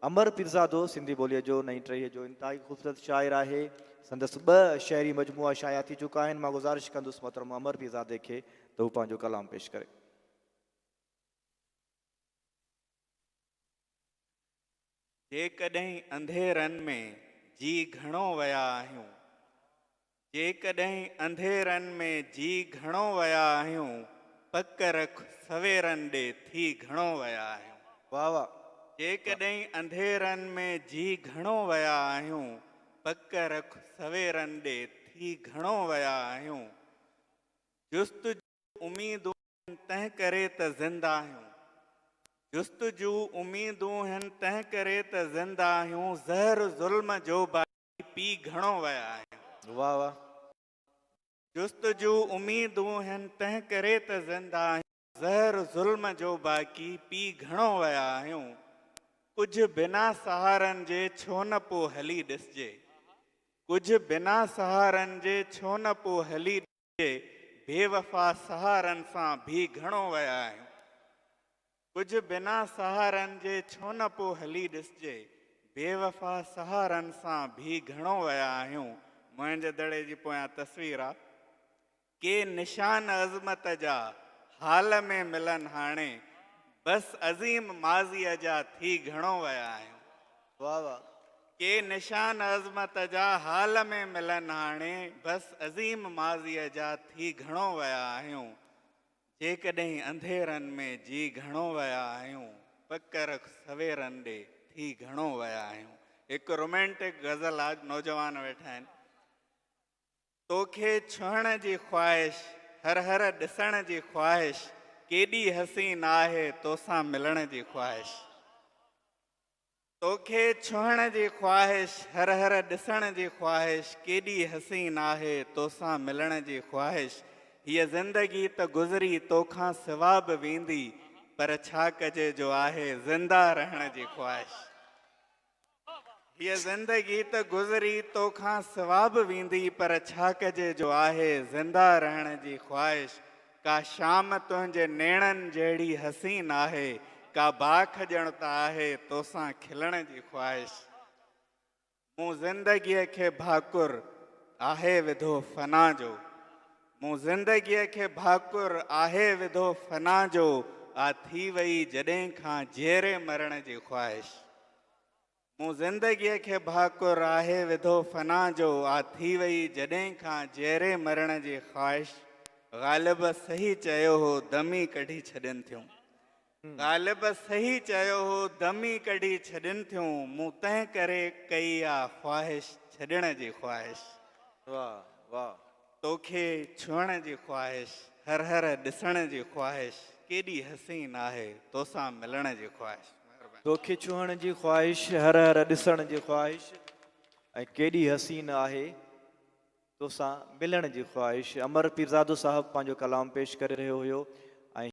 امر پيرزادو سنڌي ٻوليء جو نئين ٽهيء جو انتهائي خوبصورت شاعر آهي. سندس ٻه شعري مجموعا شايع ٿي چڪا آهن. مان گذارش ڪندس محترم امر پيرزادي کي ته هو پنهنجو ڪلام پيش ڪري. جيڪڏهن انڌيرن ۾ جي گهڻو ويا آهيون. جيڪڏهن انڌيرن ۾ جي گهڻو ويا آهيون، پڪ رک سويرن ڏي ٿي گهڻو ويا آهيون. واھ واھ. جيڪڏهن انڌيرن ۾ جي گهڻو ويا آهيون، پڪ رک سويرن ڏي ٿي گهڻو ويا آهيون. جستجو اميدون هن تنهن ڪري ته زنده آهيون. جستجو اميدون هن تنهن ڪري ته زنده آهيون، زهر ظلم جو باقي پي گهڻو ويا آهيون. واھ واھ. جستجو اميدون هن تنهن ڪري ته زنده آهيون، زهر ظلم جو باقي پي گهڻو ويا آهيون. ڪجهه بنا سهارن جي ڇو نه پو هلي ڏسجي. ڪجهه بنا سهارن جي ڇو نه پو هلي جي بيوفا سهارن سان ڀي گهڻو ويا آهيون. ڪجهه بنا سهارن جي ڇو نه پو هلي ڏسجي، بيوفا سهارن سان ڀي گهڻو ويا آهيون. موهن جي دڙي جي پويان تصوير آ. ڪي نشان عظمت جا حال ۾ ملن هاڻي، بس عظيم ماضيء جا ٿي گهڻو ويا آهيون. واھ واھ. ڪي نشان عظمت جا حال ۾ ملن هاڻي، بس عظيم ماضيء جا ٿي گهڻو ويا آهيون. جيڪڏهن انڌيرن ۾ جي گهڻو ويا آهيون، پڪ رک سويرن ڏي ٿي گهڻو ويا آهيون. هڪ رومانٽڪ غزل آ، نوجوان ويٺا آهن. توکي ڇهڻ جي خواهش، هر هر ڏسڻ جي خواهش، ڪيڏي حسين آهي توسان ملڻ جي خواهش. توکي ڇهڻ جي خواهش، هر هر ڏسڻ جي خواهش، ڪيڏي حسين آهي توسان ملڻ جي خواهش. هيء زندگي ته گذري توکان سوا به ويندي، پر ڇا ڪجي جو آهي زنده رهڻ جي خواهش. هيء زندگي ته گذري توکان سوا به ويندي، پر ڇا ڪجي جو آهي زنده رهڻ جي خواهش. ڪا شام تنهنجي نيڻن جهڙي حسين آهي، ڪا باک ڄڻ ته آهي توسان کلڻ جي خواهش. مون زندگيء کي ڀاڪر آهي وڌو فنا جو، مون زندگيء کي ڀاڪر آهي وڌو فنا جو، آ ٿي وئي جڏهن کان جيئري مرڻ جي خواهش. مون زندگيء کي ڀاڪر آهي وڌو فنا جو، آ ٿي وئي جڏهن کان جيئري مرڻ جي خواهش. غالب صحيح چيو هو دم ئي ڪڍي ڇڏين ٿيون. غالب صحيح چيو هو دم ئي ڪڍي ڇڏين ٿيون، مون تنهن ڪري ڪئي آ خواهش ڇڏڻ جي خواهش. واھ واھ. توکي ڇهڻ جي خواهش، هر هر ڏسڻ جي خواهش، ڪيڏي حسين آهي توسان ملڻ جي خواهش. توکي ڇهڻ جي خواهش، هر هر ڏسڻ جي خواهش ۽ ڪيڏي حسين آهي توسان ملڻ جي خواهش. امر پيرزادو صاحب پنهنجو ڪلام پيش ڪري رهيو هيو.